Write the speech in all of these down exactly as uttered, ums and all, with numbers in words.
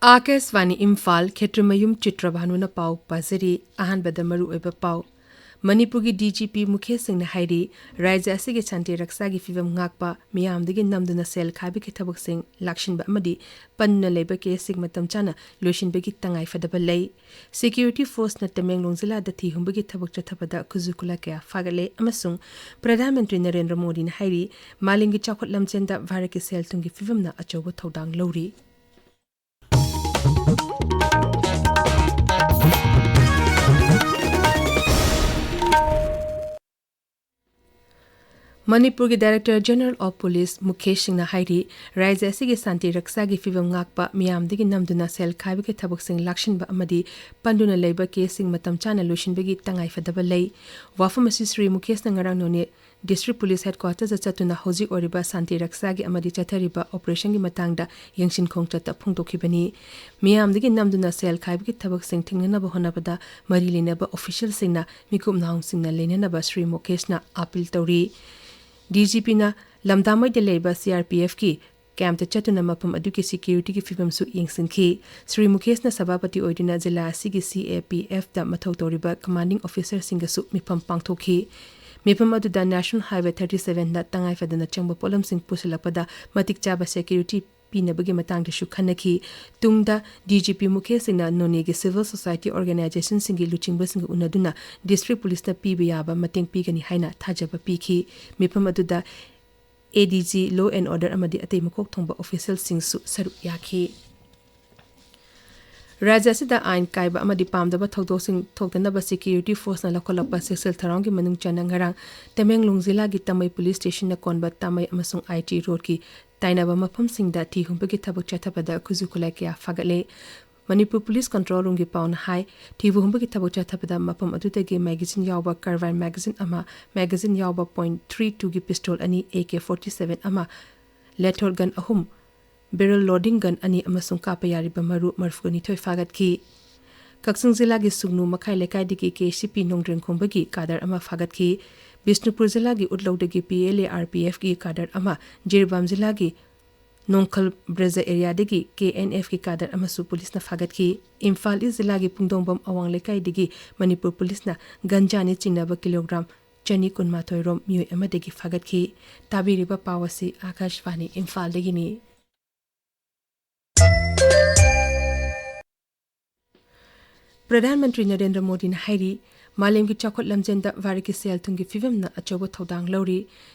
ꯑꯥꯀꯥꯁꯕꯥꯅꯤ ꯏꯝꯐꯥꯜ, ꯈꯦꯇ꯭ꯔꯤꯃꯌꯨꯝ ꯆꯤꯇ꯭ꯔꯚꯥꯅꯨꯅ ꯄꯥꯎ ꯄꯥꯖꯔꯤ꯫ ꯑꯍꯥꯟꯕꯗ ꯃꯔꯨꯑꯣꯏꯕ ꯄꯥꯎ꯫ ꯃꯅꯤꯄꯨꯔꯒꯤ ꯗꯤ ꯖꯤ ꯄꯤ ꯃꯨꯈꯦꯁ ꯁꯤꯡꯅ ꯍꯥꯏꯔꯤ, ꯔꯥꯖ꯭ꯌ ꯑꯁꯤꯒꯤ ꯁꯥꯟꯇꯤ ꯔꯛꯁꯥꯒꯤ ꯐꯤꯚꯝ ꯉꯥꯛꯄ, ꯃꯤꯌꯥꯝꯗꯒꯤ ꯅꯝꯗꯨꯅ ꯁꯦꯜ ꯈꯥꯏꯕꯒꯤ ꯊꯕꯛꯁꯤꯡ ꯂꯥꯛꯁꯤꯟꯕ ꯑꯃꯗꯤ ꯄꯟꯗꯨꯅ ꯂꯩꯕ ꯀꯦꯁꯁꯤꯡ ꯃꯇꯝ ꯆꯥꯅ ꯂꯣꯏꯁꯤꯟꯕꯒꯤ ꯇꯉꯥꯏ ꯐꯗꯕ ꯂꯩ꯫ ꯁꯦꯀ꯭ꯌꯨꯔꯤꯇꯤ ꯐꯣꯔꯁꯅ ꯇꯃꯦꯡꯂꯣꯡ ꯖꯤꯂꯥꯗ ꯊꯤ ꯍꯨꯝꯕꯒꯤ ꯊꯕꯛ ꯆꯠꯊꯕꯗ ꯈꯨꯠꯁꯨ ꯈꯨꯠꯂꯥꯏ ꯀꯌꯥ ꯐꯥꯒꯠꯂꯦ ꯑꯃꯁꯨꯡ ꯄ꯭ꯔꯙꯥꯟ ꯃꯟꯇ꯭ꯔꯤ ꯅꯔꯦꯟꯗ꯭ꯔ ꯃꯣꯗꯤꯅ ꯍꯥꯏꯔꯤ, ꯃꯥꯂꯦꯝꯒꯤ ꯆꯥꯎꯈꯠ ꯂꯝꯖꯦꯟꯗ ꯚꯥꯔꯠꯀꯤ ꯁꯦꯜ ꯊꯨꯝꯒꯤ ꯐꯤꯚꯝꯅ ꯑꯆꯧꯕ ꯊꯧꯗꯥꯡ ꯂꯧꯔꯤ꯫ ꯃꯅꯤꯄꯨꯔꯒꯤ Director General of Police Mukesh ꯁꯤꯡꯅ ꯍꯥꯏꯔꯤ, ꯔꯥꯖ꯭ꯌ ꯑꯁꯤꯒꯤ ꯁꯥꯟꯇꯤ ꯔꯛꯁꯥꯒꯤ ꯐꯤꯚꯝ ꯉꯥꯛꯄ, ꯃꯤꯌꯥꯝꯗꯒꯤ ꯅꯝꯗꯨꯅ ꯁꯦꯜ ꯈꯥꯏꯕꯒꯤ ꯊꯕꯛꯁꯤꯡ ꯂꯥꯛꯁꯤꯟꯕ ꯑꯃꯗꯤ ꯄꯟꯗꯨꯅ ꯂꯩꯕ ꯀꯦꯁꯁꯤꯡ ꯃꯇꯝ ꯆꯥꯅ ꯂꯣꯏꯁꯤꯟꯕꯒꯤ ꯇꯉꯥꯏ ꯐꯗꯕ ꯂꯩ꯫ ꯋꯥꯐꯝ ꯑꯁꯤ ꯁ꯭ꯔꯤ ꯃꯨꯈꯦꯁꯅ ꯉꯔꯥꯡ ꯅꯣꯅꯦ District Police Headquarterꯗ ꯆꯠꯇꯨꯅ ꯍꯧꯖꯤꯛ ꯑꯣꯏꯔꯤꯕ ꯁꯥꯟꯇꯤ ꯔꯛꯁꯥꯒꯤ ꯑꯃꯗꯤ ꯆꯠꯊꯔꯤꯕ operationꯒꯤ ꯃꯇꯥꯡꯗ ꯌꯦꯡꯁꯤꯟ ꯈꯣꯡꯆꯠꯇ ꯐꯣꯡꯗꯣꯛꯈꯤꯕꯅꯤ꯫ ꯃꯤꯌꯥꯝꯗꯒꯤ ꯅꯝꯗꯨꯅ ꯁꯦꯜ ꯈꯥꯏꯕꯒꯤ ꯊꯕꯛꯁꯤꯡ ꯊꯤꯡꯅꯅꯕ ꯍꯣꯠꯅꯕꯗ ꯃꯔꯤ ꯂꯩꯅꯕ officialꯁꯤꯡꯅ ꯃꯤꯀꯨꯞ ꯅꯥꯍꯣꯡꯁꯤꯡꯅ ꯂꯩꯅꯅꯕ ꯁ꯭ꯔꯤ ꯃꯨꯈꯦꯁꯅ appeal ꯇꯧꯔꯤ꯫ ꯗꯤ ꯖꯤ ꯄꯤꯅ ꯂꯝꯗꯥꯃꯩꯗ ꯂꯩꯕ ꯁꯤ ꯑꯥꯔ ꯄꯤ ꯑꯦꯐꯀꯤ campꯇ ꯆꯠꯇꯨꯅ ꯃꯐꯝ ꯑꯗꯨꯒꯤ securityꯒꯤ ꯐꯤꯚꯝꯁꯨ ꯌꯦꯡꯁꯤꯟꯈꯤ꯫ ꯁ꯭ꯔꯤ ꯃꯨꯈꯦꯁꯅ ꯁꯚꯥꯄꯇꯤ ꯑꯣꯏꯗꯨꯅ ꯖꯤꯂꯥ ꯑꯁꯤꯒꯤ ꯁꯤ ꯑꯦ ꯄꯤ ꯑꯦꯐꯇ ꯃꯊꯧ ꯇꯧꯔꯤꯕ commanding officerꯁꯤꯡꯒꯁꯨ ꯃꯤꯐꯝ ꯄꯥꯡꯊꯣꯛꯈꯤ꯫ ꯃꯤꯐꯝ ꯑꯗꯨꯗ National Highway thirty sevenꯗ ꯇꯉꯥꯏ ꯐꯗꯅ ꯆꯪꯕ ꯄꯣꯠꯂꯝꯁꯤꯡ ꯄꯨꯁꯤꯜꯂꯛꯄꯗ ꯃꯇꯤꯛ ꯆꯥꯕ security ꯄꯤꯅꯕꯒꯤ ꯃꯇꯥꯡꯗꯁꯨ ꯈꯟꯅꯈꯤ꯫ ꯇꯨꯡꯗ ꯗꯤ ꯖꯤ ꯄꯤ ꯃꯨꯈꯦꯁ ꯁꯤꯡꯅ ꯅꯣꯅꯦꯒꯤ civil society organizationꯁꯤꯡꯒꯤ ꯂꯨꯆꯤꯡꯕꯁꯤꯡꯒ ꯎꯅꯗꯨꯅ District Policeꯅ ꯄꯤꯕ ꯌꯥꯕ ꯃꯇꯦꯡ ꯄꯤꯒꯅꯤ ꯍꯥꯏꯅ ꯊꯥꯖꯕ ꯄꯤꯈꯤ꯫ ꯃꯤꯐꯝ ꯑꯗꯨꯗ ꯑꯦ D G, Law and Order ꯑꯃꯗꯤ ꯑꯇꯩ ꯃꯀꯣꯛ ꯊꯣꯡꯕ officialꯁꯤꯡꯁꯨ ꯁꯔꯨꯛ ꯌꯥꯈꯤ꯫ ꯔꯥꯖ꯭ꯌ ꯑꯁꯤꯗ ꯑꯥꯏꯟ ꯀꯥꯏꯕ ꯑꯃꯗꯤ ꯄꯥꯝꯗꯕ ꯊꯧꯗꯣꯛꯁꯤꯡ ꯊꯣꯛꯇꯅꯕ security forceꯅ ꯂꯧꯈꯠꯂꯛꯄ ꯆꯦꯛꯁꯤꯜ ꯊꯧꯔꯥꯡꯒꯤ ꯃꯅꯨꯡ ꯆꯟꯅ ꯉꯔꯥꯡ ꯇꯃꯦꯡꯂꯣꯡ ꯖꯤꯂꯥꯒꯤ ꯇꯥꯃꯩ police stationꯅ ꯀꯣꯟꯕ ꯇꯥꯃꯩ ꯑꯃꯁꯨꯡ ꯑꯥꯏ ꯇꯤ roadꯀꯤ ꯇꯥꯏꯅꯕ ꯃꯐꯝꯁꯤꯡꯗ ꯊꯤ ꯍꯨꯝꯕꯒꯤ ꯊꯕꯛ ꯆꯠꯊꯕꯗ ꯈꯨꯠꯁꯨ ꯈꯨꯠꯂꯥꯏ ꯀꯌꯥ ꯐꯥꯒꯠꯂꯦ꯫ ꯃꯅꯤꯄꯨꯔ Police Control Roomꯒꯤ ꯄꯥꯎꯅ ꯍꯥꯏ, ꯊꯤꯕ ꯍꯨꯝꯕꯒꯤ ꯊꯕꯛ ꯆꯠꯊꯕꯗ ꯃꯐꯝ ꯑꯗꯨꯗꯒꯤ magazine ꯌꯥꯎꯕ carbine magazine ꯑꯃ, magazine ꯌꯥꯎꯕ point three twoꯒꯤ pistol ꯑꯅꯤ, ꯑꯦ ꯀꯦ forty seven ꯑꯃ, lateral gun ꯑꯍꯨꯝ, barrel loading gun ꯑꯅꯤ ꯑꯃꯁꯨꯡ ꯀꯥꯞꯄ ꯌꯥꯔꯤꯕ ꯃꯔꯨ ꯃꯔꯤꯐꯨꯅꯤꯊꯣꯏ ꯐꯥꯒꯠꯈꯤ꯫ ꯀꯛꯆꯤꯡ ꯖꯤꯂꯥꯒꯤ ꯁꯨꯒꯅꯨ ꯃꯈꯥꯏ ꯂꯩꯀꯥꯏꯗꯒꯤ ꯀꯦ ꯁꯤ ꯄꯤ ꯅꯣꯡꯗ꯭ꯔꯦꯟꯈꯣꯡꯕꯒꯤ cadre ꯑꯃ ꯐꯥꯒꯠꯈꯤ꯫ ꯕꯤꯁꯅꯨꯄꯨꯔ ꯖꯤꯂꯥꯒꯤ ꯎꯠꯂꯧꯗꯒꯤ P L A R P ꯑꯦꯐꯀꯤ cadre ꯑꯃ, ꯖꯤꯔꯤꯕꯥꯝ ꯖꯤꯂꯥꯒꯤ ꯅꯣꯡꯈꯜ ꯕ꯭ꯔꯦꯖ ꯑꯦꯔꯤꯌꯥꯗꯒꯤ ꯀꯦ ꯑꯦꯟ ꯑꯦꯐꯀꯤ ꯀꯥꯗꯔ ꯑꯃꯁꯨ ꯄꯨꯂꯤꯁꯅ ꯐꯥꯒꯠꯈꯤ꯫ ꯏꯝꯐꯥꯜ ꯏꯁ ꯖꯤꯂꯥꯒꯤ ꯄꯨꯡꯗꯣꯡꯕꯝ ꯑꯋꯥꯡ ꯂꯩꯀꯥꯏꯗꯒꯤ ꯃꯅꯤꯄꯨꯔ ꯄꯨꯂꯤꯁꯅ ꯒꯟꯖꯥꯅꯤ ꯆꯤꯡꯅꯕ ꯀꯤꯂꯣꯒ꯭ꯔꯥꯝ ꯆꯅꯤ ꯀꯨꯟꯃꯥꯊꯣꯏ ꯔꯣꯝ ꯃꯤꯑꯣꯏ ꯑꯃꯗꯒꯤ ꯐꯥꯒꯠꯈꯤ꯫ ꯇꯥꯕꯤꯔꯤꯕ ꯄꯥꯎ ꯑꯁꯤ ꯑꯥꯀꯥꯁꯕꯥꯅꯤ ꯏꯝꯐꯥꯜꯗꯒꯤꯅꯤ꯫ ꯄ꯭ꯔꯙꯥꯟ ꯃꯟꯇ꯭ꯔꯤ ꯅꯔꯦꯟꯗ꯭ꯔ ꯃꯣꯗꯤꯅ ꯍꯥꯏꯔꯤ, ꯃꯥꯂꯦꯝꯒꯤ ꯆꯥꯎꯈꯠ ꯂꯝꯖꯦꯟꯗ ꯚꯥꯔꯠꯀꯤ ꯁꯦꯜ ꯊꯨꯝꯒꯤ ꯐꯤꯕꯝꯅ ꯑꯆꯧꯕ ꯊꯧꯗꯥꯡ ꯂꯧꯔꯤ꯫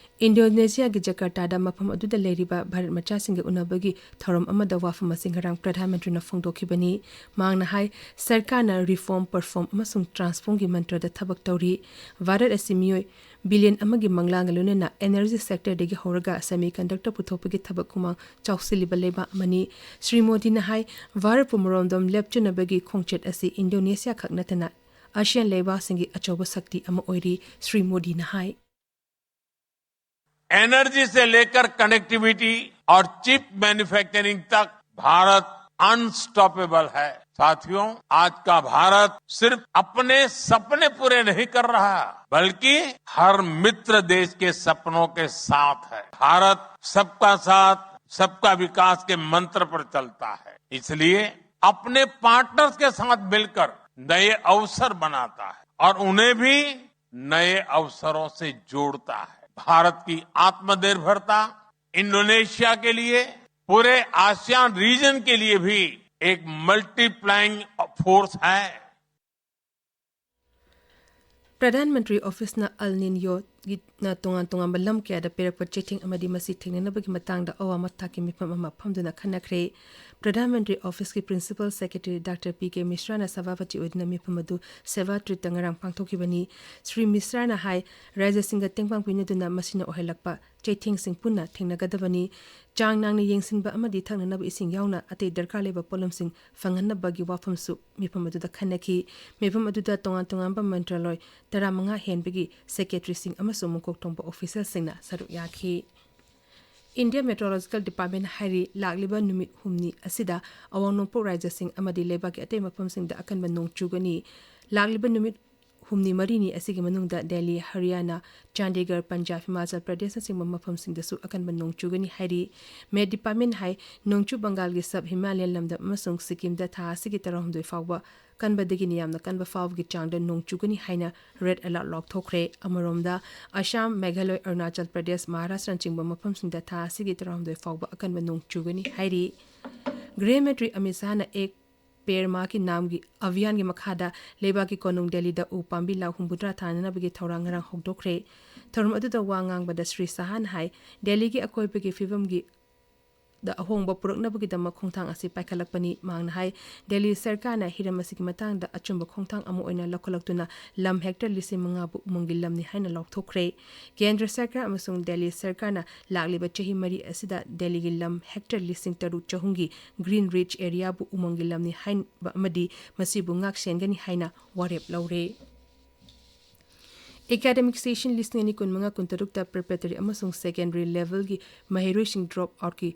ꯏꯟꯗꯣꯅꯦꯁꯤꯌꯥꯒꯤ ꯖꯀꯥꯔꯇꯥꯗ ꯃꯐꯝ ꯑꯗꯨꯗ ꯂꯩꯔꯤꯕ ꯚꯥꯔꯠ ꯃꯆꯥꯁꯤꯡꯒ ꯎꯅꯕꯒꯤ ꯊꯧꯔꯝ ꯑꯃꯗ ꯋꯥꯐꯝ ꯑꯁꯤ ꯉꯔꯥꯡ ꯄ꯭ꯔꯙꯥꯟ ꯃꯟꯇ꯭ꯔꯤꯅ ꯐꯣꯡꯗꯣꯛꯈꯤꯕꯅꯤ꯫ ꯃꯍꯥꯛꯅ ꯍꯥꯏ, ꯁꯔꯀꯥꯔꯅ reform, perform ꯑꯃꯁꯨꯡ transformꯒꯤ ꯃꯟꯇ꯭ꯔꯗ ꯊꯕꯛ ꯇꯧꯔꯤ꯫ ꯚꯥꯔꯠ ꯑꯁꯤ ꯃꯤꯑꯣꯏ ꯕꯤꯂꯤꯌꯟ ꯑꯃꯒꯤ ꯃꯪꯂꯥꯟꯒ ꯂꯣꯏꯅꯅ energy sectorꯗꯒꯤ ꯍꯧꯔꯒ semiconductor ꯄꯨꯊꯣꯛꯄꯒꯤ ꯊꯕꯛ ꯈꯨꯃꯥꯡ ꯆꯥꯎꯁꯤꯜꯂꯤꯕ ꯂꯩꯕꯥꯛ ꯑꯃꯅꯤ꯫ ꯁ꯭ꯔꯤ ꯃꯣꯗꯤꯅ ꯍꯥꯏ, ꯚꯥꯔꯠꯄꯨ ꯃꯔꯣꯝꯗꯣꯝ ꯂꯦꯞꯆꯅꯕꯒꯤ ꯈꯣꯡꯆꯠ ꯑꯁꯤ ꯏꯟꯗꯣꯅꯦꯁꯤꯌꯥ ꯈꯛ ꯅꯠꯇꯅ ꯑꯁꯤꯌꯥꯟ ꯂꯩꯕꯥꯛꯁꯤꯡꯒꯤ ꯑꯆꯧꯕ ꯁꯛꯇꯤ ꯑꯃ ꯑꯣꯏꯔꯤ꯫ ꯁ꯭ꯔꯤ ꯃꯣꯗꯤꯅ ꯍꯥꯏ, एनर्जी से लेकर कनेक्टिविटी और चिप मैन्युफैक्चरिंग तक भारत अनस्टॉपेबल है। साथियों, आज का भारत सिर्फ अपने सपने पूरे नहीं कर रहा, बल्कि हर मित्र देश के सपनों के साथ है। भारत सबका साथ, सबका विकास के मंत्र पर चलता है, इसलिए अपने पार्टनर्स के साथ मिलकर नए अवसर बनाता है और उन्हें भी नए अवसरों से जोड़ता है। भारत की आत्मनिर्भरता इंडोनेशिया के लिए, पूरे आसियान रीजन के लिए भी एक मल्टीप्लाइंग फोर्स है। ꯄ꯭ꯔꯙꯥꯟ ꯃꯟꯇ꯭ꯔꯤ ꯑꯣꯐꯤꯁꯅ ꯑꯜ ꯅꯤꯟꯌꯣꯒꯤꯅ ꯇꯣꯉꯥꯟ ꯇꯣꯉꯥꯟꯕ ꯂꯝ ꯀꯌꯥꯗ ꯄꯤꯔꯛꯄ ꯆꯩꯊꯦꯡ ꯑꯃꯗꯤ ꯃꯁꯤ ꯊꯦꯡꯅꯅꯕꯒꯤ ꯃꯇꯥꯡꯗ ꯑꯋꯥꯡꯕ ꯊꯥꯛꯀꯤ ꯃꯤꯐꯝ ꯑꯃ ꯐꯝꯗꯨꯅ ꯈꯟꯅꯈ꯭ꯔꯦ꯫ ꯄ꯭ꯔꯙꯥꯟ ꯃꯟꯇ꯭ꯔꯤ ꯑꯣꯐꯤꯁꯀꯤ principal secretary doctor P K ꯃꯤꯁ꯭ꯔꯥꯅ ꯁꯚꯥꯄꯇꯤ ꯑꯣꯏꯗꯨꯅ ꯃꯤꯐꯝ ꯑꯗꯨ ꯁꯦꯕꯥ ꯇ꯭ꯔꯤꯠꯇ ꯉꯔꯥꯡ ꯄꯥꯡꯊꯣꯛꯈꯤꯕꯅꯤ꯫ ꯁ꯭ꯔꯤ ꯃꯤꯁ꯭ꯔꯥꯅ ꯍꯥꯏ, ꯔꯥꯖ꯭ꯌꯁꯤꯡꯒ ꯇꯦꯡꯕꯥꯡ ꯄꯤꯅꯗꯨꯅ ꯃꯁꯤꯅ ꯑꯣꯏꯍꯜꯂꯛꯄ ꯆꯩꯊꯦꯡꯁꯤꯡ ꯄꯨꯟꯅ ꯊꯦꯡꯅꯒꯗꯕꯅꯤ꯫ ꯆꯥꯡ ꯅꯥꯏꯅ ꯌꯦꯡꯁꯤꯟꯕ ꯑꯃꯗꯤ ꯊꯛꯅꯅꯕ ꯏꯁꯤꯡ ꯌꯥꯎꯅ ꯑꯇꯩ ꯗꯔꯀꯥꯔ ꯂꯩꯕ ꯄꯣꯠꯂꯝꯁꯤꯡ ꯐꯪꯍꯟꯅꯕꯒꯤ ꯋꯥꯐꯝꯁꯨ ꯃꯤꯐꯝ ꯑꯗꯨꯗ ꯈꯟꯅꯈꯤ꯫ ꯃꯤꯐꯝ ꯑꯗꯨꯗ ꯇꯣꯉꯥꯟ ꯇꯣꯉꯥꯟꯕ ꯃꯟꯇ꯭ꯔꯥꯂꯣꯏ ꯇꯔꯥꯃꯉꯥ ꯍꯦꯟꯕꯒꯤ ꯁꯦꯀ꯭ꯔꯦꯇꯔꯤꯁꯤꯡ ꯑꯃꯁꯨꯡ ꯃꯀꯣꯛ ꯊꯣꯡꯕ ꯑꯣꯐꯤꯁꯤꯌꯦꯜꯁꯤꯡꯅ ꯁꯔꯨꯛ ꯌꯥꯈꯤ꯫ ꯏꯟꯗꯤꯌꯥ ꯃꯦꯇ꯭ꯔꯣꯂꯣꯖꯤꯀꯦꯜ ꯗꯤꯄꯥꯔꯠꯃꯦꯟꯅ ꯍꯥꯏꯔꯤ, ꯂꯥꯛꯂꯤꯕ ꯅꯨꯃꯤꯠ ꯍꯨꯝꯅꯤ ꯑꯁꯤꯗ ꯑꯋꯥꯡ ꯅꯣꯡꯄꯣꯛ ꯔꯥꯖ꯭ꯌꯁꯤꯡ ꯑꯃꯗꯤ ꯂꯩꯕꯥꯛꯀꯤ ꯑꯇꯩ ꯃꯐꯝꯁꯤꯡꯗ ꯑꯀꯟꯕ ꯅꯣꯡ ꯆꯨꯒꯅꯤ꯫ ꯂꯥꯛꯂꯤꯕ ꯅꯨꯃꯤꯠ ꯍꯨꯝꯅꯤ ꯃꯔꯤꯅꯤ ꯑꯁꯤꯒꯤ ꯃꯅꯨꯡꯗ ꯗꯦꯜꯂꯤ, ꯍꯔꯤꯌꯥꯅꯥ, ꯆꯥꯟꯗꯤꯒꯔ, ꯄꯟꯖꯥꯕ, ꯍꯤꯃꯥꯆꯜ ꯄ꯭ꯔꯗꯦꯁꯅꯆꯤꯡꯕ ꯃꯐꯝꯁꯤꯡꯗꯁꯨ ꯑꯀꯟꯕ ꯅꯣꯡ ꯆꯨꯒꯅꯤ ꯍꯥꯏꯔꯤ꯫ ꯃꯦꯠ ꯗꯤꯄꯥꯔꯠꯃꯦꯟ ꯍꯥꯏ, ꯅꯣꯡꯆꯨꯞ ꯕꯪꯒꯥꯜꯒꯤ ꯁꯕ ꯍꯤꯃꯥꯂꯌꯟ ꯂꯝꯗꯝ ꯑꯃꯁꯨꯡ ꯁꯤꯛꯀꯤꯝꯗ ꯊꯥ ꯑꯁꯤꯒꯤ ꯇꯔꯥꯍꯨꯝꯗꯣꯏ ꯐꯥꯎꯕ ꯀꯟꯕꯗꯒꯤꯅ ꯌꯥꯝꯅ ꯀꯟꯕ ꯐꯥꯎꯕꯒꯤ ꯆꯥꯡꯗ ꯅꯣꯡ ꯆꯨꯒꯅꯤ ꯍꯥꯏꯅ ꯔꯦꯗ ꯑꯦꯂꯔꯠ ꯂꯥꯎꯊꯣꯛꯈ꯭ꯔꯦ꯫ ꯑꯃꯔꯣꯝꯗ, ꯑꯁꯥꯝ, ꯃꯦꯘꯥꯂꯣꯏ, ꯑꯔꯨꯅꯥꯆꯜ ꯄ꯭ꯔꯗꯦꯁ, ꯃꯍꯥꯔꯥꯁꯇ꯭ꯔꯅꯆꯤꯡꯕ ꯃꯐꯝꯁꯤꯡꯗ ꯊꯥ ꯑꯁꯤꯒꯤ ꯇꯔꯥꯍꯨꯝꯗꯣꯏ ꯐꯥꯎꯕ ꯑꯀꯟꯕ ꯅꯣꯡ ꯆꯨꯒꯅꯤ ꯍꯥꯏꯔꯤ꯫ ꯒ꯭ꯔꯦꯍ ꯃꯟꯇ꯭ꯔꯤ ꯑꯃꯤꯠ ꯁꯥꯍꯅ ꯑꯦꯛ ꯄꯦꯔ ꯃꯥ ꯀꯤ ꯅꯥꯝꯒꯤ ꯑꯚꯤꯌꯥꯟꯒꯤ ꯃꯈꯥꯗ ꯂꯩꯕꯥꯛꯀꯤ ꯀꯣꯅꯨꯡ ꯗꯦꯜꯂꯤꯗ ꯎ ꯄꯥꯝꯕꯤ ꯂꯥꯈ ꯍꯨꯝꯐꯨꯇꯔꯥ ꯊꯥꯅꯅꯕꯒꯤ ꯊꯧꯔꯥꯡ ꯉꯔꯥꯡ ꯍꯧꯗꯣꯛꯈ꯭ꯔꯦ꯫ ꯊꯧꯔꯝ ꯑꯗꯨꯗ ꯋꯥ ꯉꯥꯡꯕꯗ ꯁ꯭ꯔꯤ ꯁꯥꯍꯅ ꯍꯥꯏ, ꯗꯦꯜꯂꯤꯒꯤ ꯑꯀꯣꯏꯕꯒꯤ ꯐꯤꯕꯝꯒꯤ ꯗ ꯑꯍꯣꯡꯕ ꯄꯨꯔꯛꯅꯕꯒꯤꯗꯃꯛ ꯈꯣꯡꯊꯥꯡ ꯑꯁꯤ ꯄꯥꯏꯈꯠꯂꯛꯄꯅꯤ꯫ ꯃꯍꯥꯛꯅ ꯍꯥꯏ, ꯗꯦꯜꯂꯤ ꯁꯔꯀꯥꯔꯅ ꯍꯤꯔꯝ ꯑꯁꯤꯒꯤ ꯃꯇꯥꯡꯗ ꯑꯆꯨꯝꯕ ꯈꯣꯡꯊꯥꯡ ꯑꯃ ꯑꯣꯏꯅ ꯂꯧꯈꯠꯂꯛꯇꯨꯅ ꯂꯝ ꯍꯦꯛꯇꯔ ꯂꯤꯁꯤꯡ ꯃꯉꯥꯕꯨ ꯎꯃꯪꯒꯤ ꯂꯝꯅꯤ ꯍꯥꯏꯅ ꯂꯥꯎꯊꯣꯛꯈ꯭ꯔꯦ꯫ ꯀꯦꯟꯗ꯭ꯔ ꯁꯔꯀꯥꯔ ꯑꯃꯁꯨꯡ ꯗꯦꯜꯂꯤ ꯁꯔꯀꯥꯔꯅ ꯂꯥꯛꯂꯤꯕ ꯆꯍꯤ ꯃꯔꯤ ꯑꯁꯤꯗ ꯗꯦꯜꯂꯤꯒꯤ ꯂꯝ ꯍꯦꯛꯇꯔ ꯂꯤꯁꯤꯡ ꯇꯔꯨꯛ ꯆꯍꯨꯝꯒꯤ ꯒ꯭ꯔꯤꯟ ꯔꯤꯖ ꯑꯦꯔꯤꯌꯥꯕꯨ ꯎꯃꯪꯒꯤ ꯂꯝꯅꯤ ꯍꯥꯏꯕ ꯑꯃꯗꯤ ꯃꯁꯤꯕꯨ ꯉꯥꯛ ꯁꯦꯟꯒꯅꯤ ꯍꯥꯏꯅ ꯋꯥꯔꯦꯞ ꯂꯧꯔꯦ꯫ ꯑꯦꯀꯥꯗꯃꯤꯛ ꯁꯦꯁꯟ ꯂꯤꯁꯤꯡ ꯑꯅꯤ ꯀꯨꯟꯃꯉꯥ ꯀꯨꯟꯇꯔꯨꯛꯇ ꯄ꯭ꯔꯤꯄꯦꯔꯦꯇꯔꯤ ꯑꯃꯁꯨꯡ ꯁꯦꯀꯦꯟꯗꯔꯤ ꯂꯦꯚꯦꯜꯒꯤ ꯃꯍꯩꯔꯣꯏꯁꯤꯡ ꯗ꯭ꯔꯣꯞ ꯑꯥꯎꯠꯀꯤ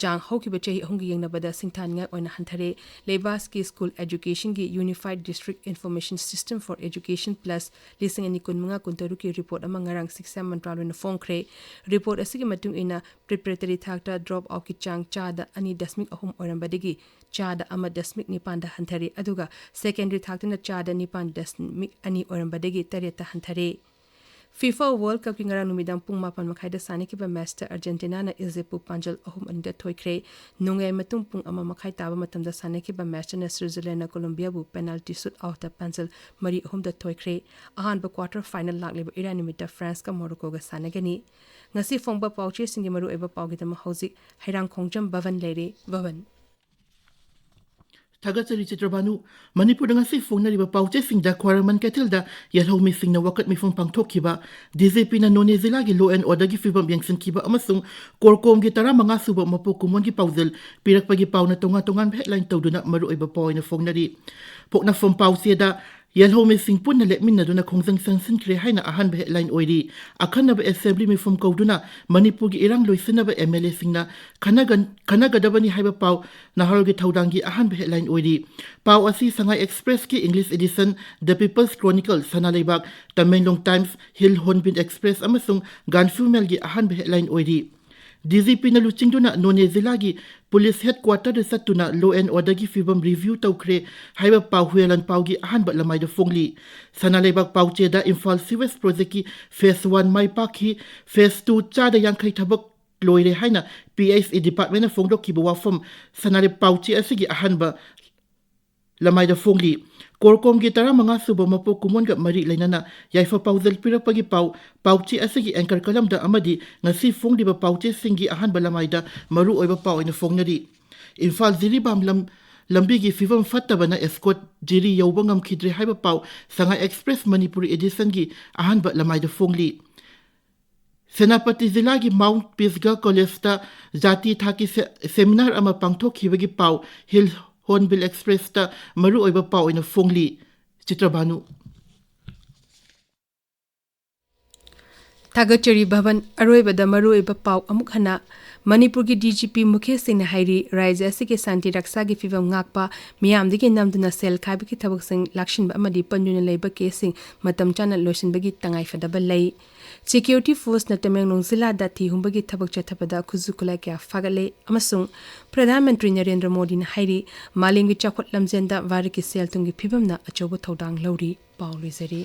ꯆꯥꯡ ꯍꯧꯈꯤꯕ ꯆꯍꯤ ꯑꯍꯨꯝꯒꯤ ꯌꯦꯡꯅꯕꯗ ꯁꯤꯡꯊꯥꯅꯤꯡꯉꯥꯏ ꯑꯣꯏꯅ ꯍꯟꯊꯔꯦ꯫ ꯂꯩꯕꯥꯛꯀꯤ school ꯑꯦꯖꯨꯀꯦꯁꯟꯒꯤ Unified District Information System for Education Plus ꯂꯤꯁꯤꯡ ꯑꯅꯤ ꯀꯨꯟꯃꯉꯥ ꯀꯨꯟꯇꯔꯨꯛꯀꯤ ꯔꯤꯄꯣꯔꯠ ꯑꯃ ꯉꯔꯥꯡ ꯁꯤꯛꯁꯥ ꯃꯟꯇ꯭ꯔꯥꯂꯣꯏꯅ ꯐꯣꯡꯈ꯭ꯔꯦ꯫ ꯔꯤꯄꯣꯔꯠ ꯑꯁꯤꯒꯤ ꯃꯇꯨꯡ ꯏꯟꯅ, ꯄ꯭ꯔꯤꯄꯦꯔꯦꯇꯔꯤ ꯊꯥꯛꯇ ꯗ꯭ꯔꯣꯞ ꯑꯥꯎꯠꯀꯤ ꯆꯥꯡ ꯆꯥꯗ ꯑꯅꯤ ꯗꯁꯃꯤꯛ ꯑꯍꯨꯝ ꯑꯣꯏꯔꯝꯕꯗꯒꯤ ꯆꯥꯗ ꯑꯃ ꯗꯁꯃꯤꯛ ꯅꯤꯄꯥꯟꯗ ꯍꯟꯊꯔꯦ, ꯑꯗꯨꯒ ꯁꯦꯀꯦꯟꯗꯔꯤ ꯊꯥꯛꯇꯅ ꯆꯥꯗ ꯅꯤꯄꯥꯟ ꯗꯁꯃꯤꯛ ꯑꯅꯤ ꯑꯣꯏꯔꯝꯕꯗꯒꯤ ꯇꯔꯦꯠꯇ ꯍꯟꯊꯔꯦ꯫ ꯐꯤꯐꯥ ꯋꯥꯔꯜꯗ ꯀꯞꯀꯤ ꯉꯔꯥꯡ ꯅꯨꯃꯤꯗꯥꯡ ꯄꯨꯡ ꯃꯥꯄꯟ ꯃꯈꯥꯏꯗ ꯁꯥꯟꯅꯈꯤꯕ ꯃꯦꯆꯇ ꯑꯔꯖꯦꯟꯇꯤꯅꯥꯅ ꯏꯖꯤꯞꯄꯨ ꯄꯥꯟꯖꯜ ꯑꯍꯨꯝ ꯑꯅꯤꯗ ꯊꯣꯏꯈ꯭ꯔꯦ꯫ ꯅꯣꯡꯌꯥꯏ ꯃꯇꯨꯡ ꯄꯨꯡ ꯑꯃ ꯃꯈꯥꯏ ꯇꯥꯕ ꯃꯇꯝꯗ ꯁꯥꯟꯅꯈꯤꯕ ꯃꯦꯆꯇꯅ ꯁ꯭ꯋꯤꯖꯔꯂꯦꯟꯅ ꯀꯣꯂꯣꯝꯕꯤꯌꯥꯕꯨ ꯄꯦꯅꯥꯜꯇꯤ ꯁꯨꯠ ꯑꯥꯎꯠꯇ ꯄꯥꯟꯖꯜ ꯃꯔꯤ ꯑꯍꯨꯝꯗ ꯊꯣꯏꯈ꯭ꯔꯦ꯫ ꯑꯍꯥꯟꯕ ꯀ꯭ꯋꯥꯔꯇꯔ ꯐꯥꯏꯅꯦꯜ ꯂꯥꯛꯂꯤꯕ ꯏꯔꯥꯏ ꯅꯨꯃꯤꯠꯇ ꯐ꯭ꯔꯥꯟꯁꯀ ꯃꯣꯔꯣꯀꯣꯒ ꯁꯥꯟꯅꯒꯅꯤ꯫ ꯉꯁꯤ ꯐꯣꯡꯕ ꯄꯥꯎꯆꯦꯁꯤꯡꯒꯤ ꯃꯔꯨꯑꯣꯏꯕ ꯄꯥꯎꯒꯤꯗꯃꯛ ꯍꯧꯖꯤꯛ ꯍꯩꯔꯥꯡꯈꯣꯡꯖꯝ ꯚꯕꯟ ꯂꯩꯔꯦ꯫ ꯚꯕꯟ꯫ ꯊꯥꯒꯠꯆꯔꯤ ꯆꯤꯇ꯭ꯔꯕꯥꯅꯨ꯫ ꯃꯅꯤꯄꯨꯔꯗ ꯉꯁꯤ ꯐꯣꯡꯅꯔꯤꯕ ꯄꯥꯎꯆꯦꯁꯤꯡꯗ ꯈ꯭ꯋꯥꯏꯔꯝꯕꯟ ꯀꯩꯊꯦꯜꯗ ꯌꯦꯜꯍꯧꯃꯤꯁꯤꯡꯅ ꯋꯥꯀꯠ ꯃꯤꯐꯝ ꯄꯥꯡꯊꯣꯛꯈꯤꯕ, ꯗꯤ ꯖꯤ ꯄꯤꯅ ꯅꯣꯅꯦ ꯖꯤꯂꯥꯒꯤ law and orderꯒꯤ ꯐꯤꯕꯝ ꯌꯦꯡꯁꯤꯟꯈꯤꯕ ꯑꯃꯁꯨꯡ ꯀꯣꯔꯀꯣꯝꯒꯤ ꯇꯔꯥꯃꯉꯥ ꯁꯨꯕ ꯃꯄꯣꯛ ꯀꯨꯝꯑꯣꯟꯒꯤ ꯄꯥꯎꯖꯦꯜ ꯄꯤꯔꯛꯄꯒꯤ ꯄꯥꯎꯅ ꯇꯣꯉꯥꯟ ꯇꯣꯉꯥꯟꯕ headline ꯇꯧꯗꯨꯅ ꯃꯔꯨꯑꯣꯏꯕ ꯄꯥꯎ ꯑꯣꯏꯅ ꯐꯣꯡꯅꯔꯤ꯫ ꯄꯣꯛꯅꯐꯝ ꯄꯥꯎꯆꯦꯗ ꯌꯦꯜꯍꯧꯃꯤꯁꯤꯡ ꯄꯨꯟꯅ ꯂꯦꯞꯃꯤꯟꯅꯗꯨꯅ ꯈꯣꯡꯖꯪ ꯆꯪꯁꯤꯟꯈ꯭ꯔꯦ ꯍꯥꯏꯅ ꯑꯍꯥꯟꯕ headline ꯑꯣꯏꯔꯤ꯫ ꯑꯈꯟꯅꯕ assembly ꯃꯤꯐꯝ ꯀꯧꯗꯨꯅ ꯃꯅꯤꯄꯨꯔꯒꯤ ꯏꯔꯥꯡ ꯂꯣꯏꯁꯤꯟꯅꯕ MLA ꯁꯤꯡꯅ ꯈꯟꯅꯒꯟ-, ꯈꯟꯅꯒꯗꯕꯅꯤ ꯍꯥꯏꯕ ꯄꯥꯎ ꯅꯍꯥꯔꯣꯜꯒꯤ ꯊꯧꯗꯥꯡꯒꯤ ꯑꯍꯥꯟꯕ headline ꯑꯣꯏꯔꯤ꯫ ꯄꯥꯎ ꯑꯁꯤ ꯁꯉꯥꯏ Express ꯀꯤ English edition, The People's Chronicle, ꯁꯅꯥꯂꯩꯕꯥꯛ, Tamenglong Times, Hill Hornbill Express ꯑꯃꯁꯨꯡ Gaanphiu Mail ꯒꯤ ꯑꯍꯥꯟꯕ headline ꯑꯣꯏꯔꯤ꯫ DGP ꯅ ꯂꯨꯆꯤꯡꯗꯨꯅ ꯅꯣꯅꯦ ꯖꯤꯂꯥꯒꯤ police headquarter ꯗ ꯆꯠꯇꯨꯅ law and order ꯒꯤ ꯐꯤꯕꯝ review ꯇꯧꯈ꯭ꯔꯦ ꯍꯥꯏꯕ ꯄꯥꯎ ꯍꯨꯌꯦꯂꯟ ꯄꯥꯎꯒꯤ ꯑꯍꯥꯟꯕ ꯂꯃꯥꯏꯗ ꯐꯣꯡꯂꯤ꯫ ꯁꯅꯥꯂꯩꯕꯥꯛ ꯄꯥꯎꯆꯦꯗ ꯏꯝꯐꯥꯜ sewage project ꯀꯤ phase one ꯃꯥꯏ ꯄꯥꯛꯈꯤ, phase two ꯆꯥꯗ ꯌꯥꯡꯈꯩ ꯊꯕꯛ ꯂꯣꯏꯔꯦ ꯍꯥꯏꯅ PHE department ꯅ ꯐꯣꯡꯗꯣꯛꯈꯤꯕ ꯋꯥꯐꯝ ꯁꯅꯥꯂꯩꯕꯥꯛ ꯄꯥꯎꯆꯦ ꯑꯁꯤꯒꯤ ꯑꯍꯥꯟꯕ ꯂꯃꯥꯏꯗ ꯐꯣꯡꯂꯤ꯫ ꯀꯣꯔꯀꯣꯝꯒꯤ ꯇꯔꯥꯃꯉꯥ ꯁꯨꯕ ꯃꯄꯣꯛ ꯀꯨꯝꯑꯣꯟꯒ ꯃꯔꯤ ꯂꯩꯅꯅ ꯌꯥꯏꯐ ꯄꯥꯎꯖꯦꯜ ꯄꯤꯔꯛꯄꯒꯤ ꯄꯥꯎ ꯄꯥꯎꯆꯦ ꯑꯁꯤꯒꯤ anchor column ꯗ ꯑꯃꯗꯤ ꯉꯁꯤ ꯐꯣꯡꯂꯤꯕ ꯄꯥꯎꯆꯦꯁꯤꯡꯒꯤ ꯑꯍꯥꯟꯕ ꯂꯃꯥꯏꯗ ꯃꯔꯨꯑꯣꯏꯕ ꯄꯥꯎ ꯑꯣꯏꯅ ꯐꯣꯡꯅꯔꯤ꯫ ꯏꯝꯐꯥꯜ ꯖꯤꯔꯤꯕꯥꯝ ꯂꯝ-, ꯂꯝꯕꯤꯒꯤ ꯐꯤꯕꯝ ꯐꯠꯇꯕꯅ Escorts ꯖꯤꯔꯤ ꯌꯧꯕ ꯉꯝꯈꯤꯗ꯭ꯔꯦ ꯍꯥꯏꯕ ꯄꯥꯎ ꯁꯉꯥꯏ Express ꯃꯅꯤꯄꯨꯔꯤ edition ꯒꯤ ꯑꯍꯥꯟꯕ ꯂꯃꯥꯏꯗ ꯐꯣꯡꯂꯤ꯫ ꯁꯦꯅꯥꯄꯇꯤ ꯖꯤꯂꯥꯒꯤ Mount Pisgah College ꯇ ꯖꯥꯇꯤ ꯊꯥꯛꯀꯤ ꯁꯦ-, seminar ꯑꯃ ꯄꯥꯡꯊꯣꯛꯈꯤꯕꯒꯤ ꯄꯥꯎ Hill Hornbill Express ꯇ ꯃꯔꯨꯑꯣꯏꯕ ꯄꯥꯎ ꯑꯣꯏꯅ ꯐꯣꯡꯂꯤ꯫ ꯆꯤꯇ꯭ꯔꯕꯥꯅꯨ꯫ ꯊꯥꯒꯠꯆꯔꯤ ꯚꯕꯟ꯫ ꯑꯔꯣꯏꯕꯗ ꯃꯔꯨꯑꯣꯏꯕ ꯄꯥꯎ ꯑꯃꯨꯛ ꯍꯟꯅ꯫ ꯃꯅꯤꯄꯨꯔꯒꯤ DGP ꯃꯨꯈꯦꯁ ꯁꯤꯡꯅ ꯍꯥꯏꯔꯤ, ꯔꯥꯖ꯭ꯌ ꯑꯁꯤꯒꯤ ꯁꯥꯟꯇꯤ ꯔꯛꯁꯥꯒꯤ ꯐꯤꯕꯝ ꯉꯥꯛꯄ, ꯃꯤꯌꯥꯝꯗꯒꯤ ꯅꯝꯗꯨꯅ ꯁꯦꯜ ꯈꯥꯏꯕꯒꯤ ꯊꯕꯛꯁꯤꯡ ꯂꯥꯛꯁꯤꯟꯕ ꯑꯃꯗꯤ ꯄꯟꯗꯨꯅ ꯂꯩꯕ caseꯁꯤꯡ ꯃꯇꯝ ꯆꯥꯅ ꯂꯣꯏꯁꯤꯟꯕꯒꯤ ꯇꯉꯥꯏꯐꯗꯕ ꯂꯩ꯫ Security forceꯅ ꯇꯃꯦꯡꯂꯣꯡ ꯖꯤꯂꯥꯗ ꯊꯤ ꯍꯨꯝꯕꯒꯤ ꯊꯕꯛ ꯆꯠꯊꯕꯗ ꯈꯨꯠꯁꯨ ꯈꯨꯠꯂꯥꯏ ꯀꯌꯥ ꯐꯥꯒꯠꯂꯦ ꯑꯃꯁꯨꯡ ꯄ꯭ꯔꯙꯥꯟ ꯃꯟꯇ꯭ꯔꯤ ꯅꯔꯦꯟꯗ꯭ꯔ ꯃꯣꯗꯤꯅ ꯍꯥꯏꯔꯤ, ꯃꯥꯂꯦꯝꯒꯤ ꯆꯥꯎꯈꯠ ꯂꯝꯖꯦꯟꯗ ꯚꯥꯔꯠꯀꯤ ꯁꯦꯜ ꯊꯨꯝꯒꯤ ꯐꯤꯕꯝꯅ ꯑꯆꯧꯕ ꯊꯧꯗꯥꯡ ꯂꯧꯔꯤ꯫ ꯄꯥꯎ ꯂꯣꯏꯖꯔꯦ꯫